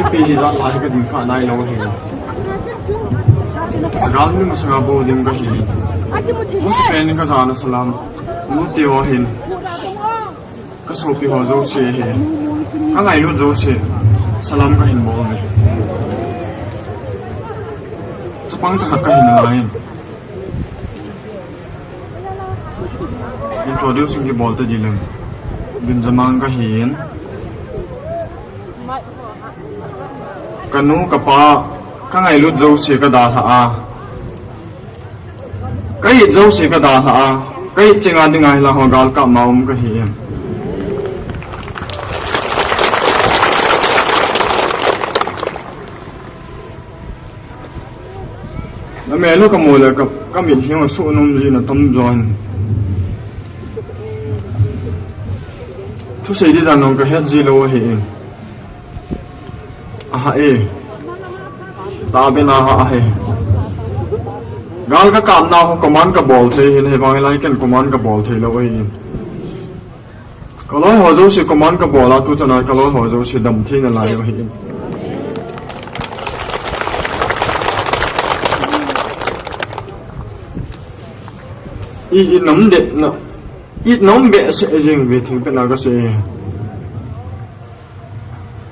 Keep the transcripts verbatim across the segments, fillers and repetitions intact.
Ipi hijat lai ka ding kha nailou hi. Gal ni masanga bol ding kahi. Masapen in ka jana salam. Nute ho hin. Ka sopi ho jouse hi. Ka ngailut jouse. Salam kahin bol e. Chapang chakhat kahin lai in. Introducing kibol ta ding leng. Benjamin kahin. Ka nu ka pa, ka ngailut jouse ka dalha a. Ka it jouse ka dalha a. Ka it chenga dinga hilang ho galkap ma um kahi. Na mel u ka mu le ka, ka mitlhi a suh nom ji na tam jo in. Thusei di dan jong ka het ji lou ahi. Aha e. Ta be na ha ahi. Gal ka kap na ho command ka bol thei hin, hivang lai ken command ka bol thei lou ahi. Ka loi ho jouse command ka bol a, tu chan a ka loi ho jouse dam thei nalai u ahi. I, i nam de na, i nam be se jing ve thing pe na ka se.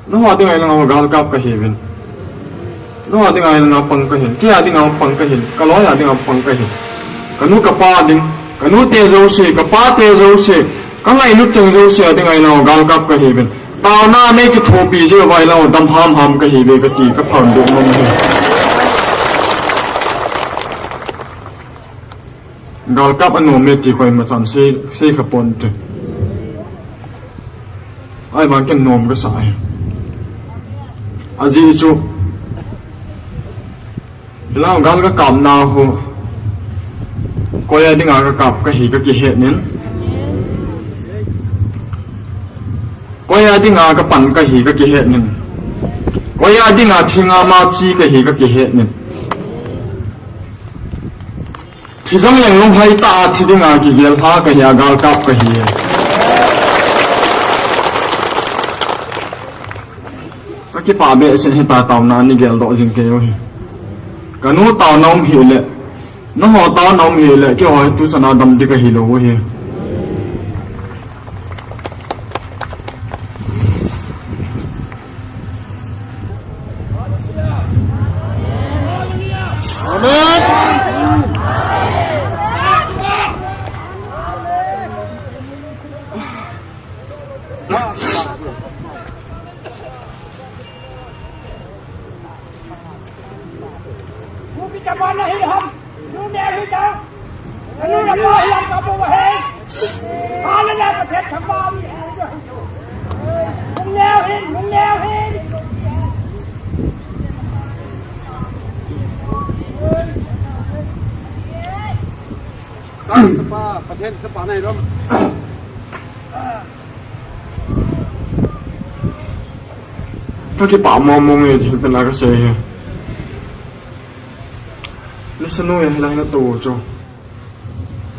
Nangho dinga hilang ho galkap kahiuvin. Nangho dinga hilang pang kahin. Kei a dinga pang kahin. Ka loi a dinga pang kahin. Ka nu ka pa ding. Ka nu te jouse, ka pa te jouse. Ka ngailut chang jouse a dinga hilang ho galkap kahiuvin. Taona nei kithopi jeh uva hilang ho dam hamham kahiuve kati ka phondoh nom e. Galkap anom e ti koima chan sei, sei kha ponte. Ahivang ken nom kasa e. Ajeh chu. Hilang gal ka kap na ho. Koi a dinga ka kap kahi ka kihet nin. Koi a dinga ka pang kahi ka kihet nin. Koi a dinga thing a ma chi kahi ka kihet nin. Thi jong leng lunghai tah a thi dinga kigel lha kahi a galkap kahi. Ka kipah behseh in hita taona nei geldoh jing kei u hi. Ka nu taona um hih le, nangho taona um hih le, keiho hi tu chan a dam ding kahi lou u hi. Pathen chapa nai rom. Ka kipah mong mong e, thil pena ka sei hi. Listen u e, hilai na to chu.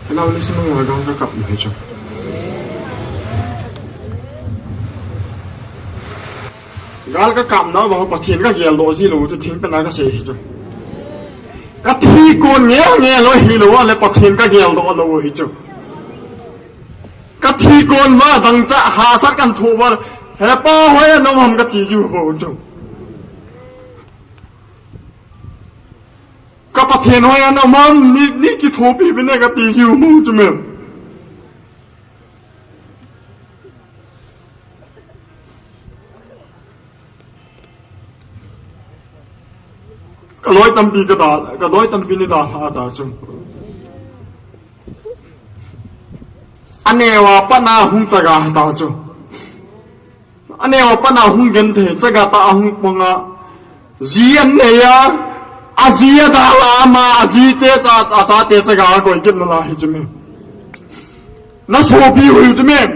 Hilai listen u e, gal ka kap mai chu. Gal ka kap na ba Pathen ka geldoh ji lou chu, thil pena ka sei hi chu. Ka thi kon ngel ngel lou hi lou le Pathen ka geldoh lou hi chu. Ka thi kon va dangchah hahsat kan thoh va, he Pa hoiya na um ham kati jiu bou chu. Ka Pathen hoiya na um ham, nei, nei kithopi uvin e kati jiu bou chu mem. Ka loi tampi ka da, ka loi tampi nei dalha ta chu. Aneo a pat na hung chaga ta chu. Aneo a pat na hung genthei chaga ta a hung pang a. Ji anei a, aji adalha a, ama aji te cha, acha te chaga a koi kit nalai hi chu mem. Na sopi u hi chu mem.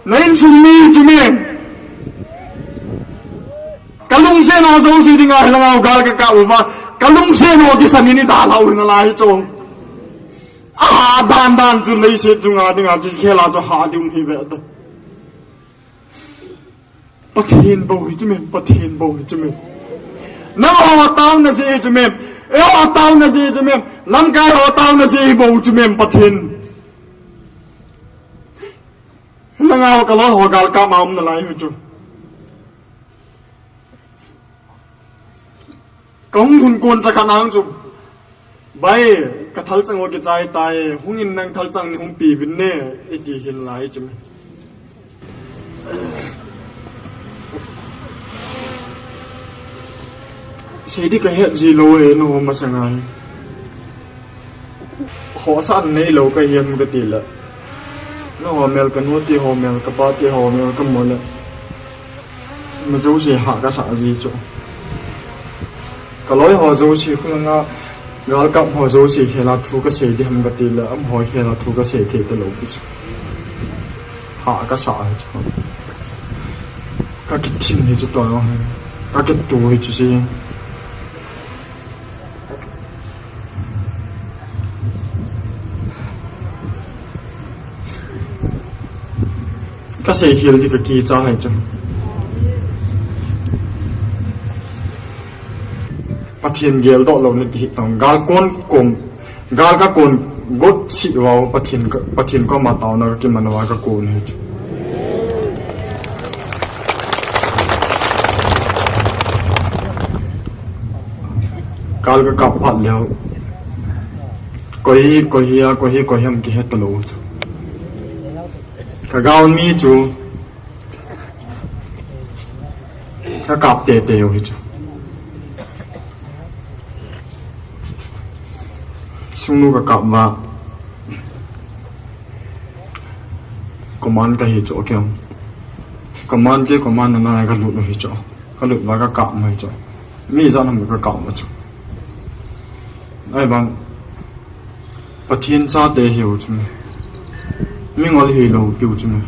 Na insung mi hi chu mem. Ka lungset na jouse dinga hilang a gal ka kap uva. Ka lungset na kisan in nei dalha u hi nalai hi chu. A dan dan chu leiset chunga dinga chi khela chu ha ding hi ve ta. Pathen bou hi chu mem, Pathen bou hi chu mem. Nangho taona jeh hi chu mem. Eiho taona jeh hi chu mem. Lamkai ho taona jeh hi bou chu mem Pathen. Nangho kaloi ho galkap ma um nalai hi chu. Kahung lhun kon chakhat nang chu. Bai, kathalchang ho kichai tai, hungin nang thalchang nei hung pe uvin ne, iti hin lai chu. Sei di kahet ji lou e, nangho masanga hi. Khohsah neilou kahi ham kati le. Nangho mel kanu ti ho mel, kapa ti ho mel kamu le. Ima jouse hah kasah ji chu. Kaloi ho jouse khulanga, galkap ho jouse khela thu kasei di ham kati le, amaho khela thu kasei thei talou pi chu. Hah kasah hi chu. Kakithin hi chu tua hi. Kakitu hi chu si. Kasei khel di kakicha hi chu. Pathen geldoh lou nati hi tong. Gal kon kom, gal kakon got sih uva Pathen ka, Pathen koma taona kakiman uva kakon hi chu. Gal kakap phat leu. Koi hi, koi hi a, koi hi, koi ham kihe talou chu. Kagalmi chu. Kakap tete u hi chu. Sungnu kakap uva. Command kahi chu, okay. Command ke command na kalut u hi chu. Kalut uva kakap u hi chu. Mi ijat ham kakap u chu. Ahivang. Pathen chate hiu chu me. Mingol hilou piu chu me.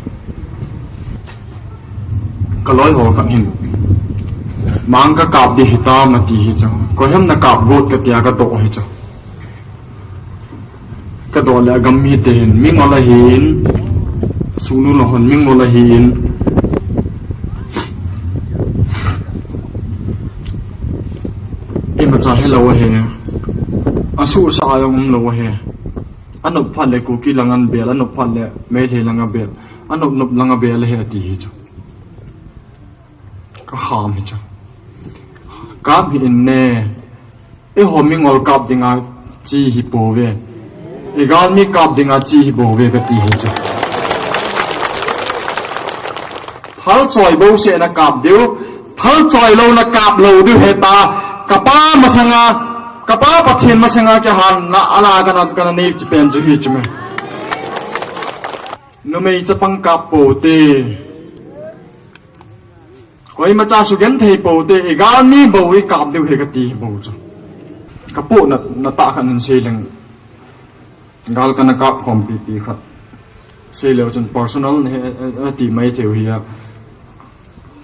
Kaloi ho khat hin. Mang kakap di hitam ati hi chu. Koi ham nakap got katia kadoh hi chu. Kadoh le agam mite hin. Mingol ahin. Sungnu lou hon mingol ahin. Imacha helou ahi. Asuhsa a jong umlou ahi. Anop phat le Kuki langa bel, anop phat le Meitei langa bel. Anop nop langa bel ahi ati hi chu. Kakham hi chu. Kap hih in ne. Eiho mingol kap dinga chi hi pouve. Igalmi kap dinga chi hi bouve kati hi chu. Thalchoi bouseh nakap diu, thalchoi lou nakap lou diu heta, kapa masanga, kapa Pathen masanga kihanna ala kana, kana nei chi pen chu hi chu me. Numei chapang kap poute. Koimacha sugenthei poute, igalmi bou ikap diu ahi kati bou chu. Kapohna, natah khat in seileng. Gal kana kap khompi pi khat. Seileu chun personal nahi, eh, eh, ti mai theiu hi a.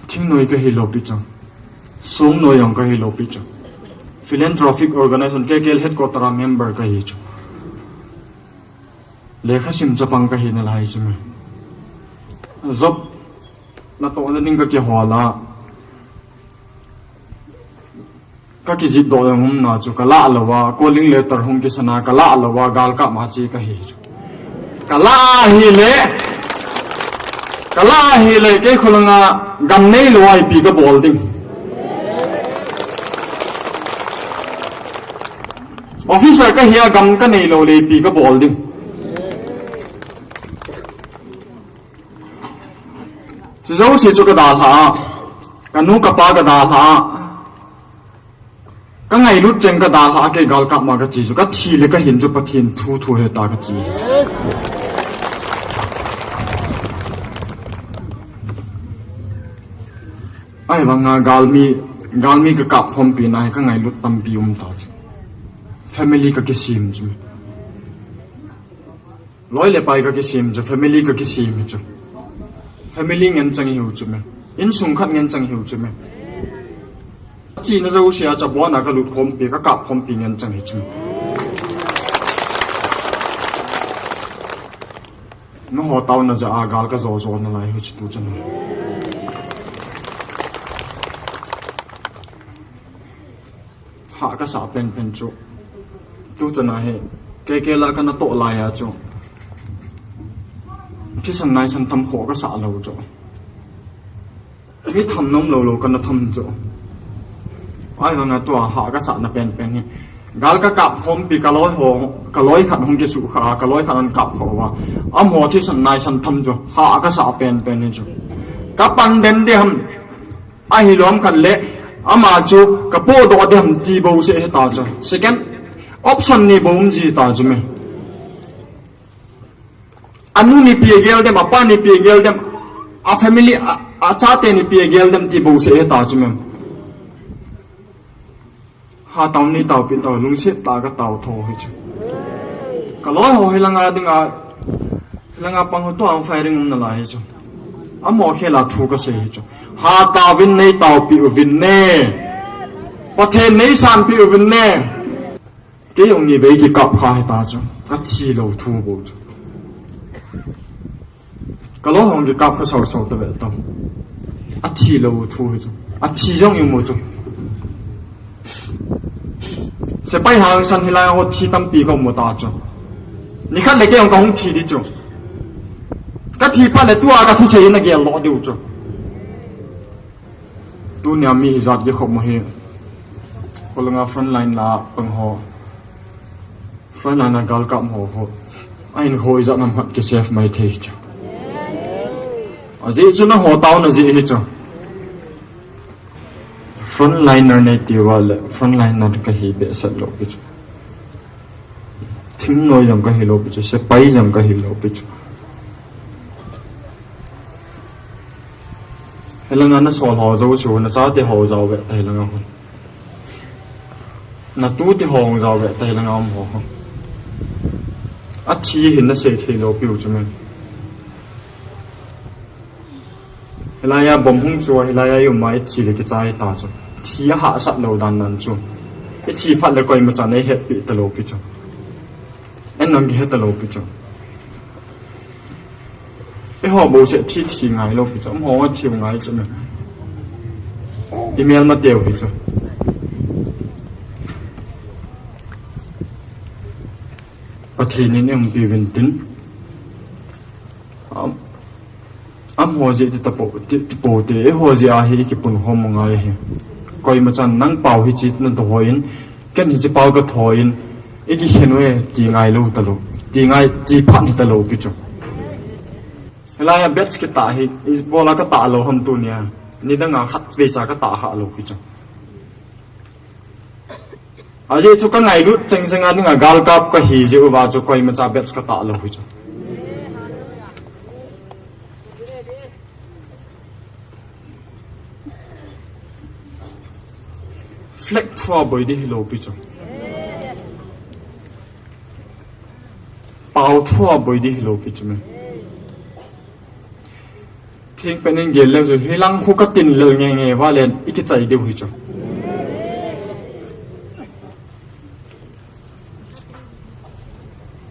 Thingnoi kahi lou pi chu. Songnoi jong kahi lou pi chu. Philanthropic organization K K L headquarter a member kahi chu. Lekhasim chapang kahi nalai chu me. Job natohna ding kakihol a. Kakijih doh jong umna chu kalah lou a, calling letter hung kisan a kalah lou a, galkap ma chi kahi chu. Kalah ahile, kalah ahile, kei kholanga gam neilou a ipi kabol ding. Officer kahi a gam kaneilou le ipi kabol ding. Chujouse chu kadalha a, kanu kapa kadalha a. Kangailut cheng kadalha a kei galkap ma kachi chu, kathi le kahin chu Pathen thu thu heta kachi. Ahivanga galmi, galmi kakap khompi na hi kangailut tampi um ta chu. Family kakisem chu. Loi le pai kakisem chu, family kakisem hi chu. Family ngen chang hiu chu me. Insung khat ngen chang hiu chu me. China jousea chabona kalut khompi, kakap khompi ngen chang hi chu me. Nangho taona jeh a gal kajo jo nalai hi chu tu chan. Hah kasah penpen chu, tu chana hi, kei kei la kana toh lai a chu, thisan naisan tham khoh kasah lou chu, mi tham nom lou lou kana tham chu. Ahivanga tua hah kasahna penpen hi, gal kakap khompi kaloi ho, kaloi khat hung kisuhkhah a, kaloi khat ahin kap khah uva, amaho thisan naisan tham chu hah kasah penpen hi chu. Kapang den ding ham, ahilou ham khat le, ama chu kapohdoh ding ham ti bouseh hita chu. Second option ni bou um ji ta chu me. Anu ni ipi agel dem, apa ni ipi agel dem, a family, a, achate ni ipi agel dem ti bouseh hita chu me. Hatah in nei taopi tao, lungset tah a katao tho hi chu. Kaloi ho hilanga dinga, hilanga pang ho tua firing um nalai hi chu. Amaho khel a thu kasei hi chu. Hatah in nei taopi uvin ne. Pathen nei sanpi uvin ne. Kei jong nivei kikap kha hita chu, kathi lou thu bou chu. Kaloi hung kikap kha sausau tave tao. Athi lou thu hi chu. Athi jong imu chu. Sepai hangsan hilai ho thi tampi kamu ta chu. Nikhat le kei jong kahung thi ding chu. Kathi phat le tua kathusei in agel lou diu chu. Tunia mi ijat kikhop mo hi. Kolanga frontline la pang ho. Frontline a galkap ho ho. Ahin ho ijat nam khat kisave mai thei chu. Ajeh chu nangho taona jeh hi chu. Frontliner nei tiuva le, frontliner kahi behseh lou pi chu. Thingnoi jong kahi lou pi chu, sepai jong kahi lou pi chu. Hilanga nasol ho jouse, nachate ho jao ve ta hilanga hun. Natute ho jao ve ta hilanga um ho hun. Athi hin nasei thei lou piu chu me. Hilai a bomb hung chu, hilai a i um a i thi le kichai ta chu. Thi ahahsat lou dan dan chu. I thi phat le koima chan eihetpi talou pi chu. Eihin kihe talou pi chu. Eiho bouseh thi thi ngai lou pi chu. Amaho thi ngai chu me. I melmateu hi chu. Pathen in eiumpi uvin tin. Am, amaho jeh ti tapo, ti, ti po te, eiho jeh a hi i kipunkhom u ngai hi. Koima chan nang pao hiche na tho in, ken hiche pao katho in, i kikhen uve ti ngai lou talou. Ti ngai, ti phat hi talou pi chu. Hilai a batch kitah hi, ibola katah lou ham tunia. Nidang a khatvei cha katah kha lou pi chu. Ajeh chu kangailut cheng cheng a dinga galkap kahi jeh uva chu koima cha batch katah lou hi chu. Flag thua boi ding hilou pi chu. Pao thua boi ding hilou pi chu me. Thingpen in gel leu chu, hilang khu katin lel nge nge uva le, i kichai diu hi chu.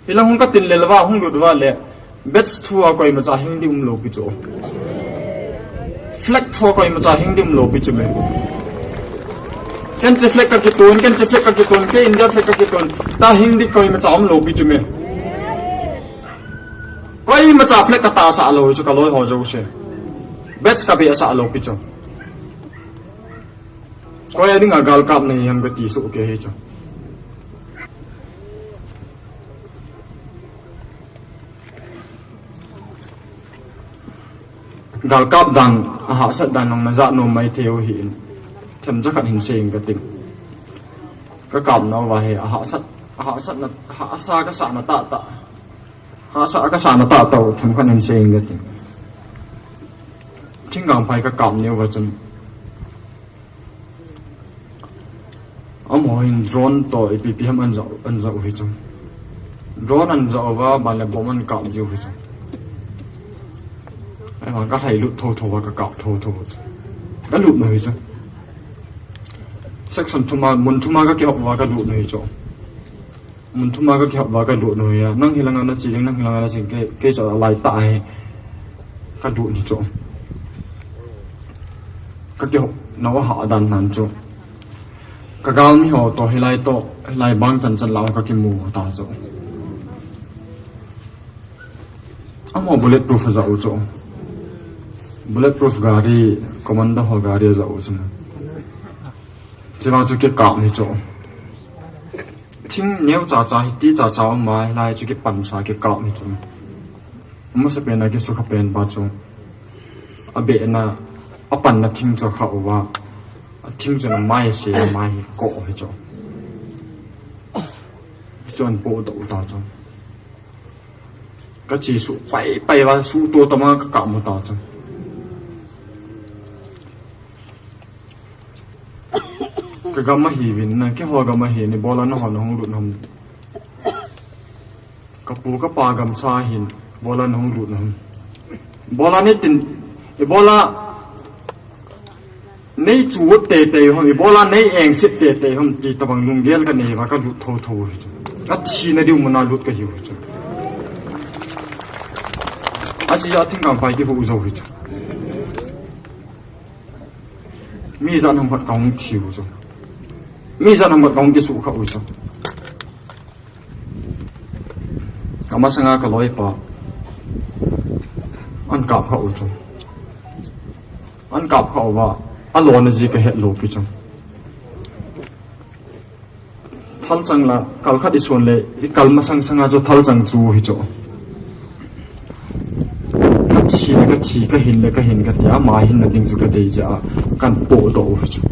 Hilang hung katin lel uva, hung lut uva le, batch thua koima cha hing ding umlou pi chu. Flag thua koima cha hing ding umlou pi chu me. Ken hiche flag kakitun, ken hiche flag kakitun, kei India flag kakitun, ta hing ding koima cha umlou pi chu me. Koima cha flag katahsah lou chu kaloi ho jouse. Batch kabehsah lou pi chu. Koi a dinga galkap nahi ham kati soh kei hi chu. Galkap dan, ahahsat dan nang najah nom mai thei u hi in. Themcha khat hin sei inge kati. Kakap nauva hi, ahahsat, ahahsatna, ahahsa kasahna tahtah. Hahsa kasahna tahtah u, themkhat hin sei inge kati. Thingkangphai kakap nauva chun. Amaho hin drone toh ipi ipi ham anjah, anjah u hi chu. Drone anjah uva, ban le bomb ahin kap jiu hi chu. Ahivang kalhailut thotho uva kakap thotho u chu. Kalut u hi chu. Section thuma, mun thuma kakihop uva kalut u hi chu. Mun thuma kakihop uva kalut u hi a. Nang hilanga nache ding, nang hilanga nache ding, kei, kei chu alai tah hi. Kalut u hi chu. Kakihop nau ahah dan nan chu. Ka galmi ho toh hilai toh, hilai bang chan chan la ka kimu ta chu. Amaho bulletproof a ja u chu. Bulletproof gari, commando ho gari a ja u chu. Chivang chu kikap hi chu. Thing neo cha cha hi ti cha cha um ma hilai chu kipan sa kikap hi chu. Amasapen a kisukha pen pa chu. A behna, a panna thing chu kha uva. A thing chu na mai se, mai hi ko hi chu. Hi chu an po ta u ta chu. Ka chi su pai pai va su to ta ma ka ka mu ta chu. Ka gam a hi vin na, keiho gam a hi ni bola na hon hung lut nam. Ka pu ka pa gamsa hin, bola nahung lut nahung. Bola nei tin, ibola nei chu tete hom, ibola nei engsit tete hom, ti tabang lunggel ka nei va ka lut tho tho hi chu. Ka thina diu muna lut ka hiu hi chu. A chi ja thing kang pai ki hu zo hi chu. Mi ja nam phat kang thiu chu. Mi ja nam phat kang ki su kha u chu. Ka masanga ka loipa an kap kha u chu. An kap kha uva, a lona ji ka het lou pi chu. Thal chang la, kal khat i son le, i kal masang sanga chu thal chang chu hi chu. Ka thi le ka thi, ka hin le ka hin ka ti a, ama hinna ding chu ka dei ja a, kan po doh u hi chu.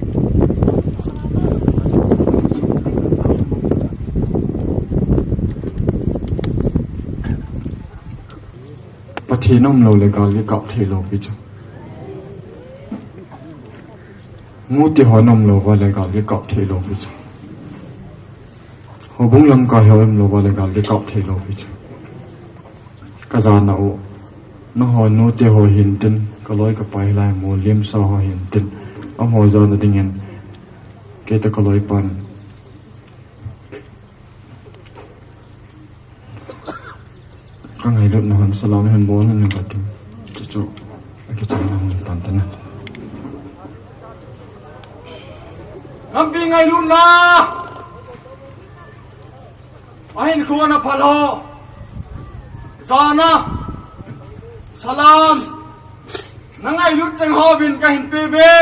Pathen um lou le gal kikap thei lou pi chu. Nute ho um lou va le gal kikap thei lou pi chu. Houbung lamkai ho um lou va le gal kikap thei lou pi chu. Ka jana u. Nangho nute ho hin tin, ka loi ka pai lai mo lim sa ho hin tin. Amaho jana dingin. Kei toh ka loipan. Ka ngailutna hon salam hin bol hin ka tin. Chu chu. A kichai na hon tan tan na. Lampi ngailutna. Ahin khuana phalo. Jana. Salam. Na ngailut cheng ho vin ka hin pe ve.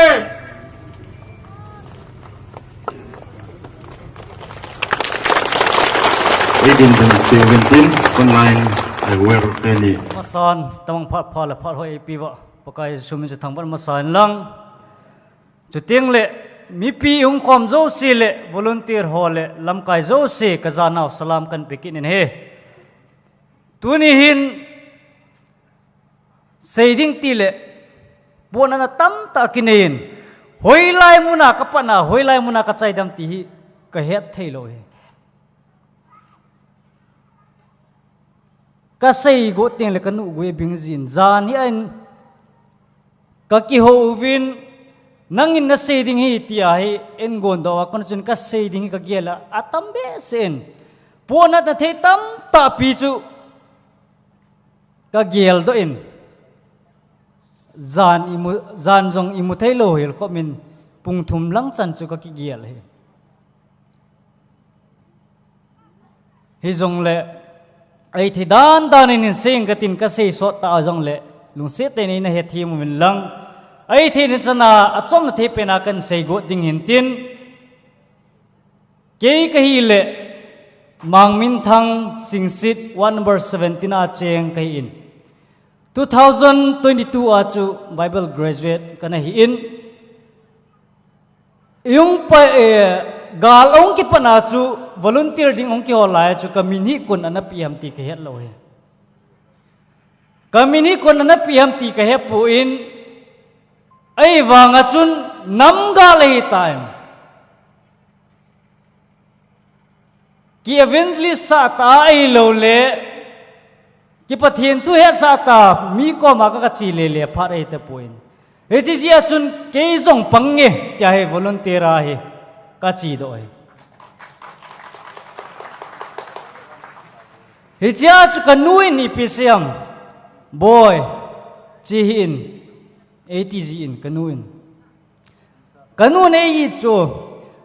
Eighteen seventeen, online, I wear teni. Masan, tamang phat pha le phat hoi pi va. Pakai Jesu min chu thangvah masan lang. Chuteng le, mipi hung khom jouse le, volunteer ho le, lamkai jouse, ka janau salam kan pe kit in he. Tuni hin, Sei ding ti le, puanna tamtah kinei in, hoilai muna ka patna, hoilai muna ka chai dem ti hi ka het thei lou hi. Ka sei got teng le ka nuh gui bing jin, jan hi a in ka kihou uvin, nangin na sei ding hi ti a hi en gon doh a, kon chun ka sei ding hi ka gel a, a tam behseh in. Puanna na thei tamtah pi chu, Ka gel doh in, jan i mu, jan jong i mu thei lou hel khop in pung thum lang chan chu ka kigel hi. Hijongle, ei thei dan dan in hin sei ing ka tin ka sei sot ta a jongle, lungset tah in ei na hethem uvin lang. Ei thei ni chan a, a chomna thei pen a kan sei got ding hin tin. Kei ka hi le, Mangminthang Singsit, ward number seventeen a cheng ka hi in. Two thousand twenty-two a chu Bible graduate ka na hi in. Yung pa, eh, gal ong kipat na chu volunteer ding ong kihol lai chu ka min hi kon ana pi ham ti ka het lou hi. Ka min hi kon ana pi ham ti ka he poi, ahivang a chun nam gal ahi tai. Ki evangelist sah ta ahilou le, ki Pathen thu hetsah ta, mi koma ka, ka che lele phat ahi tapoi. Hiche jeh a chun kei jong pang nge, tia hi volunteer a hi ka che doh hi. Hiche a chu ka nu in ipi asei em, Boi, che hih in, ei ti jin ka nu in. Ka nu in ei it chu,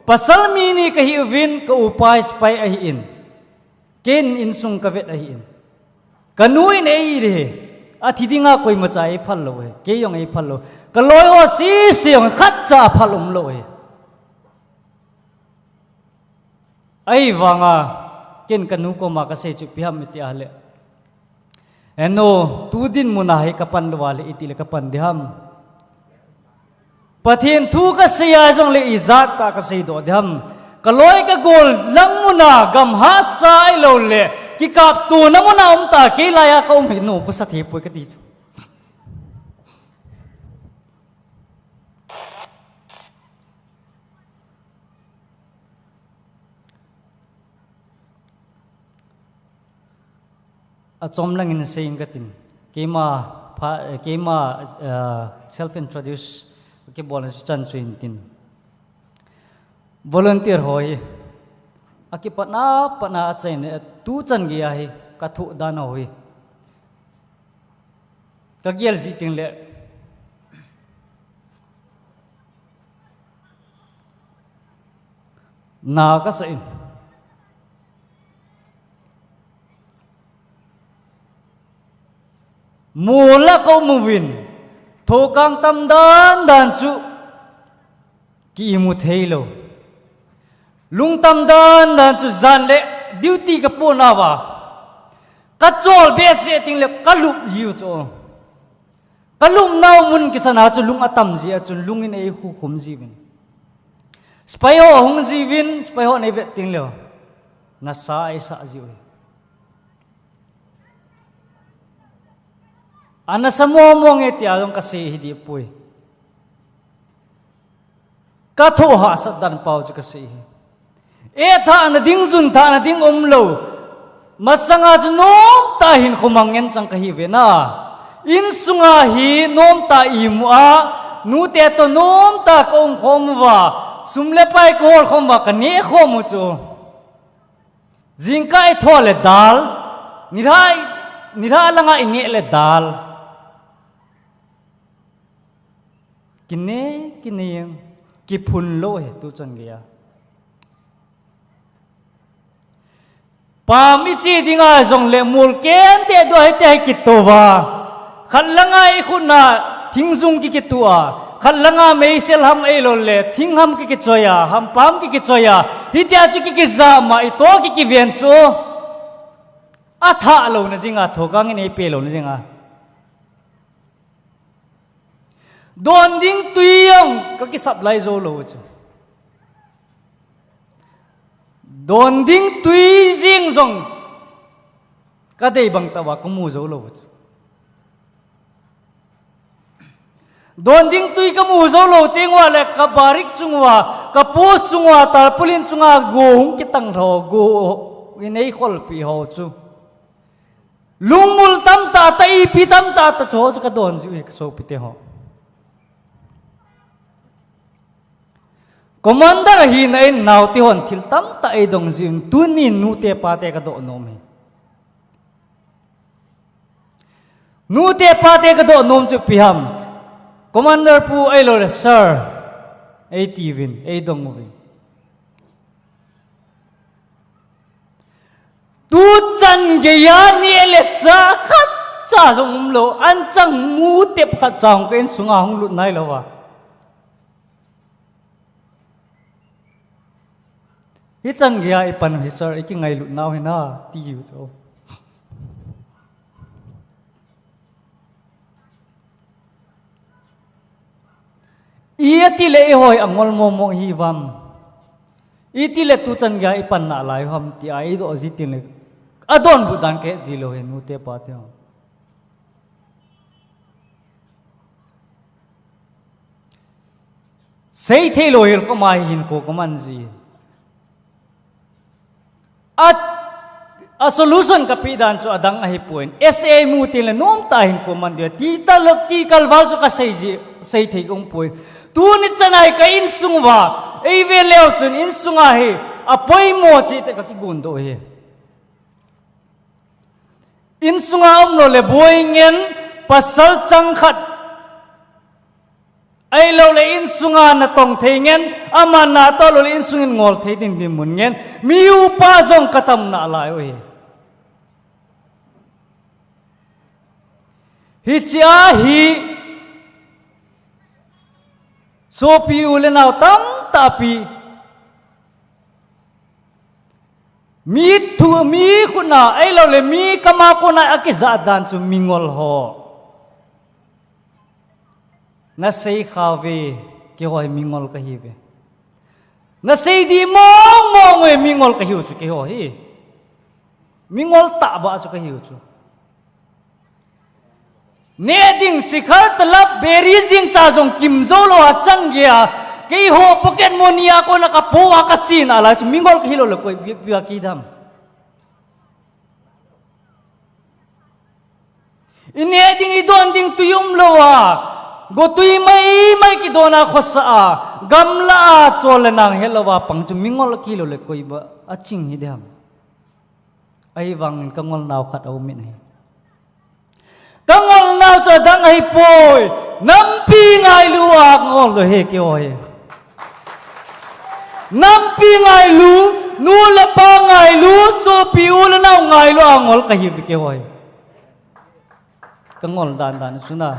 Pasal mi ni kahi uvin, ka upa hi sepai ahin. Ken insung kavet ahin. Kanu in ei de. Athi dinga koimacha eiphal lou e. Kei jong eiphal lou. Kaloi ho sese jong khatcha aphal umlou e. Ahivanga, ken kanu koma kasei chu ipi ham iti ahile. Henu, tu dinmun a hi kapan lou a le iti le kapan diham. Pathen thu kasei a jongle ijat tah kasei doh diham. Kaloi kagol lang mun a gam hahsa ahilou le, kikaptona mun a um tah kei laiya kaum hi nu, pasal thipoi kati chu. Achom langin seiyin katin. Keima pha, eh, keima, eh, self introduce kibol chan chu intin. Volunteer ho hi. Akipatna, patna achaina, tuchan geiya hi, kathoh dan ho hi. Kagel jing teng le. Na kasa in. Mol a kaum uvin. Thokang tam dan dan chu. Ki imu thei lou. Lungtam dan dan chu jan le duty kapon uva. Kachol behseh teng le kalup jiu chu. Kalupnau mun kisan a chu lung atam jia chun lungin eihukhum jiuvin. Sepai ho ahung jiuvin, sepai hon eivet teng le. Nasa eisah jiu. Anasa momo nge tia jong kasei hi dipoi. Kathoh hahsat dan pau chu kasei hi. Ethahna ding, junthahna ding umlou. Masanga chu nomtah hin khomang ngen chang kahiuve na. Insunga hi nomtah imu a, nute toh nomtah kaum khom uva, sum le pai kahol khom uva, kaneh khom u chu. Jingkah itho le dal, nilhah, nilhah langa ineh le dal. Kine, kine, kiphun lou hi tuchan geiya. Pam iche dinga jongle mol kente dua hiti hi kitoh uva. Khat langa ikhutna thingjung kikitu a. Khat langa meisel ham eilou le, thing ham kikichoi a, hampam kikichoi a. Hitia chu kikijama, itoh kikiven chu. Athah louna dinga, thokang in eipe louna dinga. Don ding tui jong kakisupply jou lou chu. Don ding tui jing jong kadei bang tah uva kamu jou lou chu. Don ding tui kamu jou lou teng uva le ka barrack chung uva, ka post chung uva, tarpaulin chunga go hung kitang lou, go in eikholpi ho chu. Lungmol tamtah tah, ipi tamtah tah chu ho chu kadon jiu hi kasopite ho. Commander ahina in naote hon thil tamtah eidong jiuvin, tunin nute pate kadoh nom hi. Nute pate kadoh nom chu ipi ham. Commander pu eilou le sir eitiuvin, eidong uvin. Tuchan geiya neh le chah khatcha jong umlou, anchang mu tep khatcha hung ka insunga hung lut nailou a. Hichan geiya ipan u hi sir, ikingailut nau hi na, tiu chu. Iti le ihoi angol momo hiuvam. Iti le tuchan geiya ipan nalai u ham tia idoh ji teng le. Adonbut dan kahet ji lou hi nute pate ho. Seithei lou hel koma hi hinkho kaman ji. A, a solution kapeh dan chu adang ahipoi. S A mu teng le nomtah hinkho man diu. Ti talou, ti kalval chu kasei ji, seithei kaum poi. Tuni chan a hi ka insung uva. Eive leu chun insunga hi. Apoimo cheh tah kakigon doh hi. Insunga umlou le boi ngen pasal chang khat. Ahilouleh insunga natong thei ngen, aman natoh louleh insungin ngol thei ding dinmun ngen, mi upa jong katam nalai u hi. Hichea hi, sopi u le nao tamtah pi, mi thu, mi khutna, ahilouleh mi kama kona akijah dan chu mingol ho. Nasei khauve, keiho hi mingol kahiuve. Nasei dih mong mong uve, mingol kahiu chu keiho hi. Mingol tahbeh chu kahiu chu. Neh ding sikhar talap beri jingcha jong kimjou lou a chang geiya, keiho pocket money a kona kapoh a kache nalai chu mingol kahilou le koi bia, bia kidam. Ineh ding idon ding tui umlou a, gotui maimai kidon a khosa a, gamla a chol le nang hetlou a pang chu mingol kilou le koi bia aching hidem. Ahivangin kangol nau khat aumin ahi. Kangol nau chu adang ahipoi, nampi ngailu a ngol lou hi keiho hi. Nampi ngailu, nu le pa ngailu, sopi u le nao ngailu a ngol kahiuve keiho hi. Kangol dan dan chu na.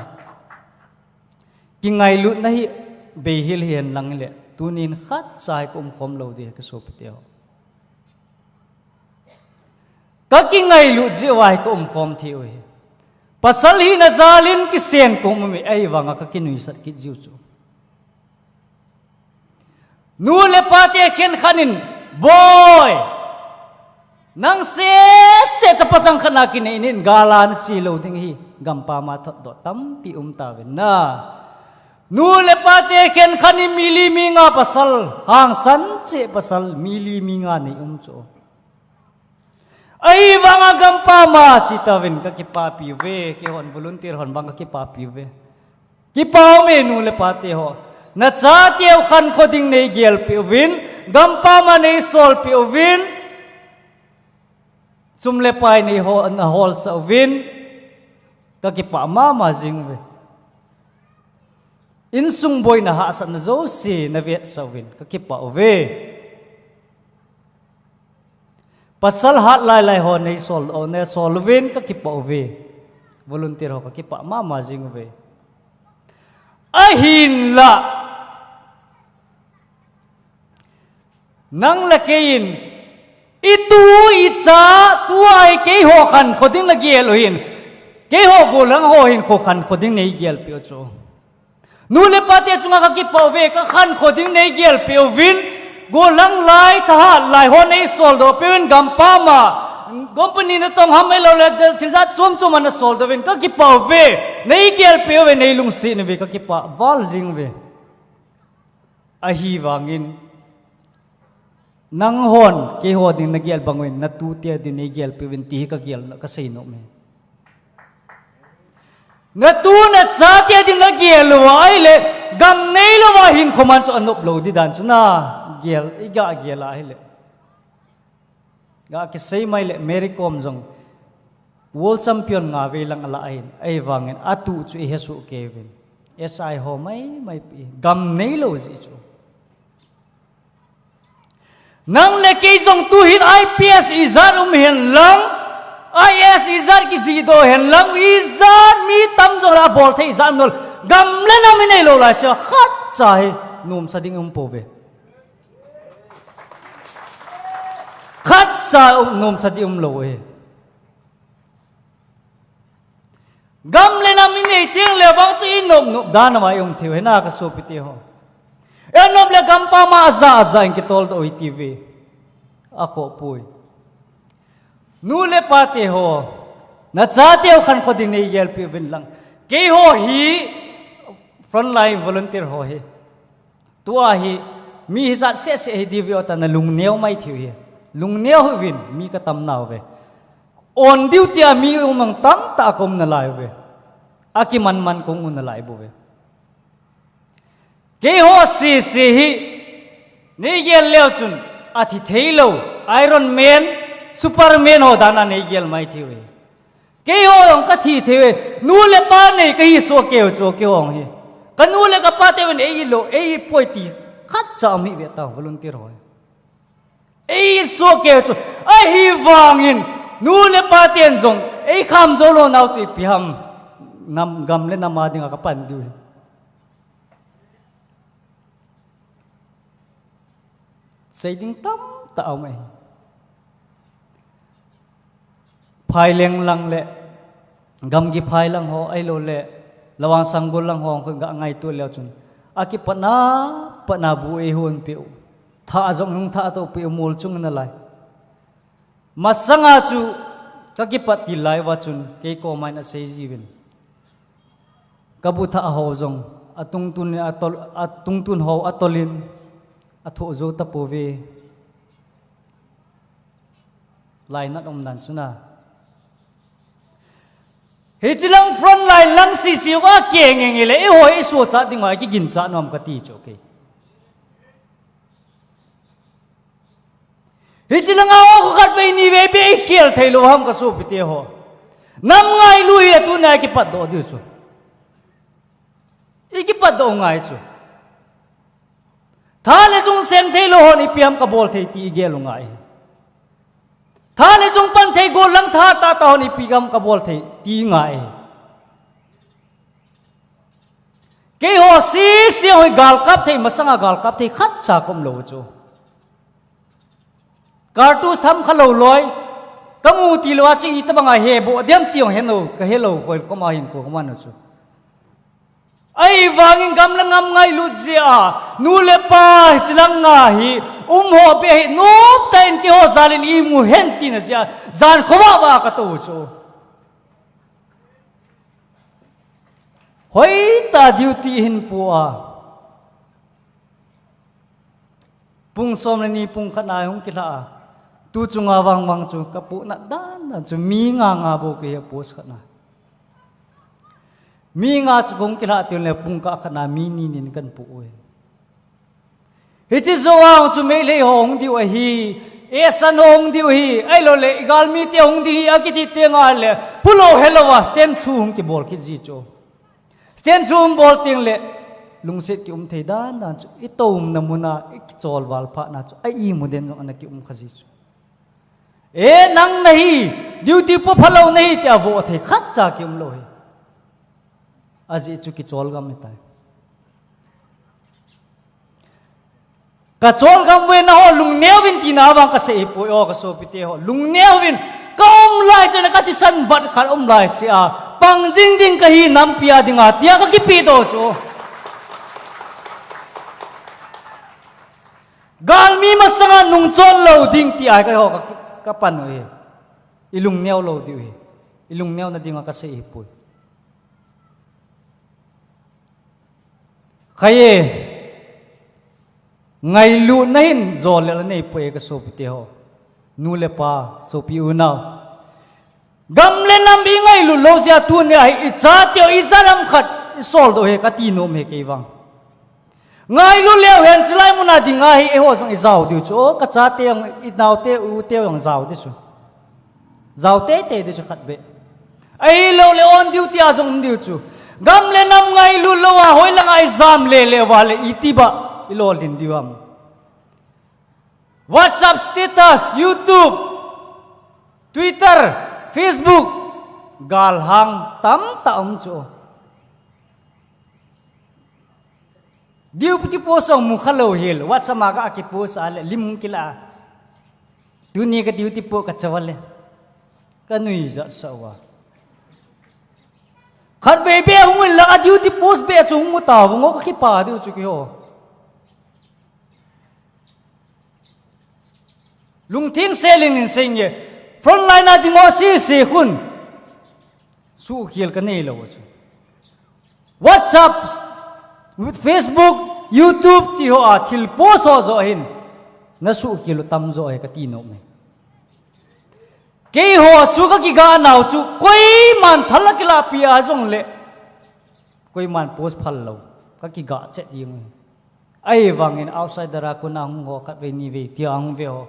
Kingailutna hi beihel hihen lang le, tunin khatcha hi kaumkhom lou ding kasopiteho. Kakingailut jeh uva hi kaumkhom thei u hi. Pasal hina jalin kisen kaum ume, ahivanga kakinuisat kit jiu chu. Nu le pate khenkhat in, boi, nang sese chapa chang khat na kinei in gal a nache lou ding ahi, gampam a thotdoh tampi umtauvin na. Nu le pate khenkhat in mi li mi nga pasal, hangsan cheh pasal, mi li mi nga nei um chu. Ahivanga gampam a chetauvin kakipapi uve, keihon volunteer hon vang kakipapi uve. Kipa ume nu le pateho. Nachateu khankho ding neigelpeh uvin, gampam a neisolpeh uvin, sum le pai neiho, naholsah uvin, kakipah mama jing uve. Insung boina hahsatna jouse navetsah uvin, kakipah uve. Pasal hat lailai ho neisol, o, neisol uvin kakipah uve. Volunteer ho kakipah mama jing uve. Ahinla, nang le kei in, itu icha, tua hi keiho khankho ding nagel u hin, keiho gollhang ho hinkho khankho ding neigelpeh u chu. Nu le pate chunga kakipah uve, kakhankho ding neigelpeh uvin, gollhang lai, thahat lai ho neisoldohpeh uvin, gampam a, company natong ham ahilouleh, thil jat chom chom a nasoldoh uvin, kakipah uve, neigelpeh uve, neilungset uve, kakipah val jing uve. Ahivangin, nanghon keiho ding nagel bang uvin, natute ding neigelpeh uvin, ti hi kagel, kaseinom e. Natu nachate ding nagel uva ahile, gam neilouva hinkho man chu anop lou ding dan chu nagel, iga gel a ahile. Ga kisei mai le Mary Kom jong world champion nga vei lang alah ahin, ahivangin atu chu ihesoh kei uvin. S I ho maimai pi, gam neilou jeh chu. Nang le kei jong tuhin I P S ijat um hen lang, I A S ijat kijihdoh hen lang, ijat mi tam jong le abol thei ijat um lou. Gam le nam ineilou laisea khatcha hi nomsa ding um pouve. Khatcha um, nomsa ding umlou hi. Gam le nam inei teng le vang chu inop nop dan a vai um thei u hi na kasopiteho. Inop le gampam a aja aja in kitoldoh u hitiuve. Akhohpoi. Nu le pateho, nachateu khankho ding neigelpeh uvin lang. Keiho hi frontline volunteer ho hi. Tua hi, mi hijat seh seh hi diu ve o ta nalungneo mai thei u hi. Lungneo hih uvin, mi katam nauve. On diu tia mi umang tamtah kaum nalai uve. Akiman man kaum u nalai bouve. Keiho sese hi, neigel leu chun, athi theilou, Iron Man, Superman ho dan a neigel mai thei uve. Keiho jong kathi thei uve, nu le pa nei kahi soh keu chu keiho jong hi. Kanu le kapa teuvin ei it lou, ei it poi ti khatcha um hih ve tao, volunteer ho. Ei it soh kei chu, ahivangin nu le pa ten jong ei kham jou lou nau chu ipi ham, nam, gam le nam a dinga kapan diu hi. Sei ding tamtah aum ahi. Phaileng lang le, Gamgi phai lang ho, ahilou le, Lawang Sanggol lang ho, koi ga ngaito leu chun, akipatna, patna bu eihon peh u. Thah jong hung thah toh peh u, mol chung nalai. Masanga chu kakipat til lai uva chun kei koma in asei jiuvin. Kabu thah ho jong atungtun in atol, atungtun ho atolin athoh jou tapouve. Lainat um dan chu na. Hiche lang front line lang sisi uva kenge nge le, eiho i suhchat ding uva kiginchat nom kati chu kei. Hiche langa o khatvei nivei beh ikhel thei lou ham kasopite ho. Nam ngailu hi tunia ikipatdoh diu chu. Ikipatdoh ngai chu. Tha le jung seng thei lou hon ipi ham kabol thei ti igel u ngai. Tha le jung pan thei gol lang tha tahtah hon ipi ham kabol thei ti ngai. Keiho sisi hoi galkap thei, masanga galkap thei khatcha kaum lou chu. Kartus tham kha lou loi. Kamu tilou a chu itobanga heboh dem ti jong helou, kahelou khoi koma hin ko koma na chu. Ahivangin gam le nam ngailut jeh a, nu le pa hiche langa hi um ho beh hi nomtah in keiho jalin imu hen tina jeh a, jan khovah vah a katou chu. Hoitah duty hin pu a. Pung som le ni pung khat na hung kilha a. Tu chunga vangvang chu kapohnat dan dan chu mi nga nga bou kahi a post khat na. Mi nga chu kahung kilhah teng le pung kah khat na mi ni ni in kahin poh uve. Hiche jou a chu Meitei ho hung diu ahi, Esan ho hung diu ahi, ahilou le igalmi te hung diu ahi akiti teng le, hulou helou a stand through hung kibol kit ji chu. Stand through hung bol teng le, lungset kium thei dan dan chu, itou umna mun a, ikichol val phat na chu, a imu den jong ana kium kha ji chu. E, nang nahi, duty po phalou nahi, tia vo thei khatcha kium lou hi. Ajeh chu kichol gam ahitai. Kachol gam uve nangho, lungneo uvin tina vang kasei ahipoi o kasopite ho. Lungneo uvin, kaum lai chun kathisan vat khat um lai seh a. Pang jing ding kahi nampi a dinga, tia kakipeh doh chu. Galmi masanga nungchon lou ding tia keiho ka, kapan u ahi. Ilungneo lou diu ahi. Ilungneo na dinga kasei ahipoi. Khai e, ngailutna hin jolel anei poi kasopite ho. Nu le pa, sopi unau. Gam le nam ingailut lou jeh a tunia hi ichateu, ijaram khat isoldoh e kati nom e kei vang. Ngailut leu hen, chulai muna dinga hi eiho jong ijao diu chu. O, kachate jong, inaote, ute jong jao diu chu. Jao teitei diu chu khatvei. Ahilou le on diu tia jong um diu chu. Gam le nam ngailut lou a, hoilanga ijam lele uva le, iti ba, ilolhin diu ham. WhatsApp status, YouTube, Twitter, Facebook, galhang tamtah um chu. Duty post jong mukha lou hel, WhatsApp a ga kipost a le, lim kila. Tuni ka duty post kacha uva le. Kanuijat sah uva. Khatvei beh hung in lang a duty post beh chu hung mu tauvin o kakipa diu chu keiho. Lungtheng selin in seinge. Frontline a ding ho sese khun. Suhkhel kanei lou chu. WhatsApp, Facebook, YouTube ti ho a thil post ho joh hin. Nasuhkhel u tamjo ahi kati nom e. Keiho chu kakigah nau chu koiman thal akilah pi a jongle. Koiman post phal lou. Kakigah chet jeng u. Ahivangin outsider a kona hung ho khatvei nivei tia hung ve ho.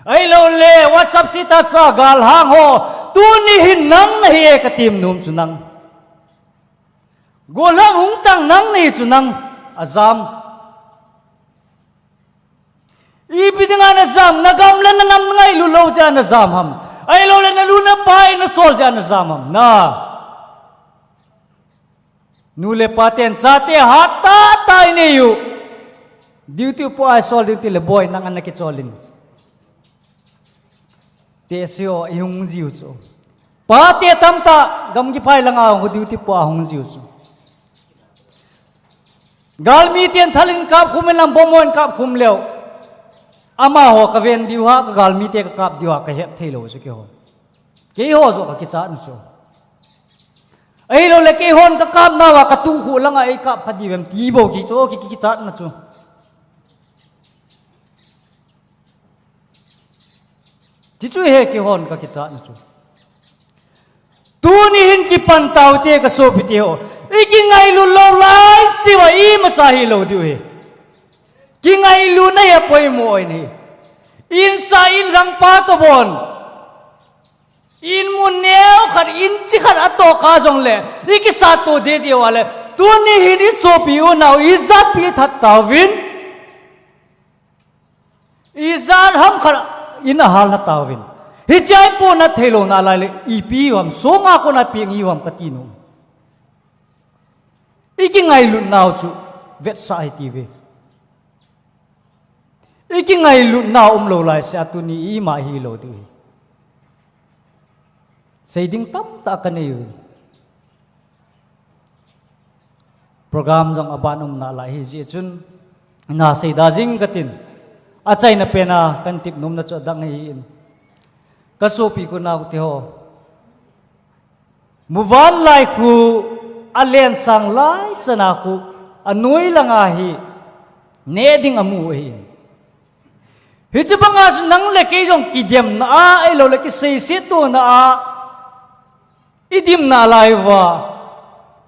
Ahilou le WhatsApp status a galhang ho. Tuni hin nang nahi e katim nom chu nang. Gollhang hung tang nang nahi chu nang ajam. Ipi dinga najam, nagam le nanam ngailut lou jeh a najam ham? Ahilouleh nalu napai nasol jeh a najam ham? Na. Nu le pa ten chate hat tah tah inei u. Duty po a isol ding tile boi nang ana kichol in. Tehse ho ihung jiu chu. Pate tamtah gamgi phai langa hung duty po a hung jiu chu. Galmi ten thal in kap khum in lam bomb ho in kap khum leu. Amaho kaven diu ham, kagalmi te kakap diu ham, kahet thei lou chu keiho. Keiho joh kakichat na chu. Ahilouleh keihon kakap nauva katuh khu langa eikap kha diu vem ti bou kichu, ki, ki, kichat na chu. Ti chu hi keihon kakichat na chu. Tuni hin kipan taute kasopi teho. Ikingailut lou laiseuva imacha hilou diu hi. Kingailutna hi apoimo ahi. Insa in rangpa tobang. In mun neo khat, in chi khat atoh kha jongle, ikisat to deh deh uva le, tuni hin isopi unau, ijatpi that tauvin. Ijat ham khat in ahal lha tauvin. Hichea ipohnat theilou nalai le, ipi ham, songa kona peng ihi ham kati nom. Ikingailut nau chu, vetsah hiti ve. Ikingailut nau umlou laisea tuni ima hilou diu hi. Seiding tamtah kanei uvin. Program jong aban um nalai hijeh chun, na seida jing katin. Achaina pena kanti nomna chu adang ahin. Kasopi ka unau teho. Muvanlai khu alensang lai chana khu anoi langa hi neh ding amu ahi. Hiche banga chu nang le kei jong kidemna a, ahilouleh kiseiset tona a, idim nalai uva.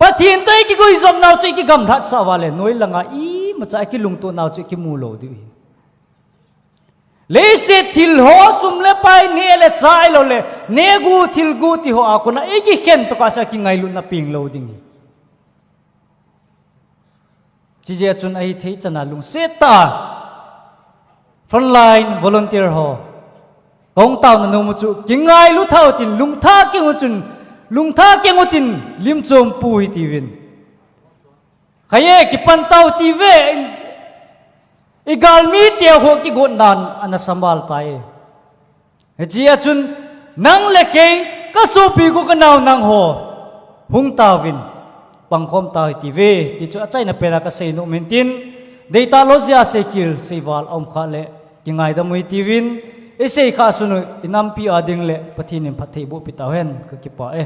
Pathen toh ikiguijop nau chu ikigamlhat sah uva le, noi langa imacha ikilungtoh nau chu ikimu lou diu ahi. Leiset thil ho sum le pai neh le chah ahilouleh, neh gu thil gu ti ho a kona ikikhen tokah seh a kingailutna peng lou ding ahi. Chijeh chun ahithei chana lungset tah a frontline volunteer ho kahung taona nom u chu kingailu thah utin lungthah keng u chun, lungthah keng utin limchom pu hitiuvin. Khaye kipan tau tive, igalmi teho kigotnan ana samval tai. Hichea chun nang le kei kasopi ka unau nangho hung tauvin pangkhom tau hitiuve, ti chu achaina pena kasei nom in tin, deitah lou jeh a seikhel seival aum khah le kingaidam u hitiuvin, isei khah sun u inampi a ding le Pathen in phatthei bohpi tauhen, kakipah e.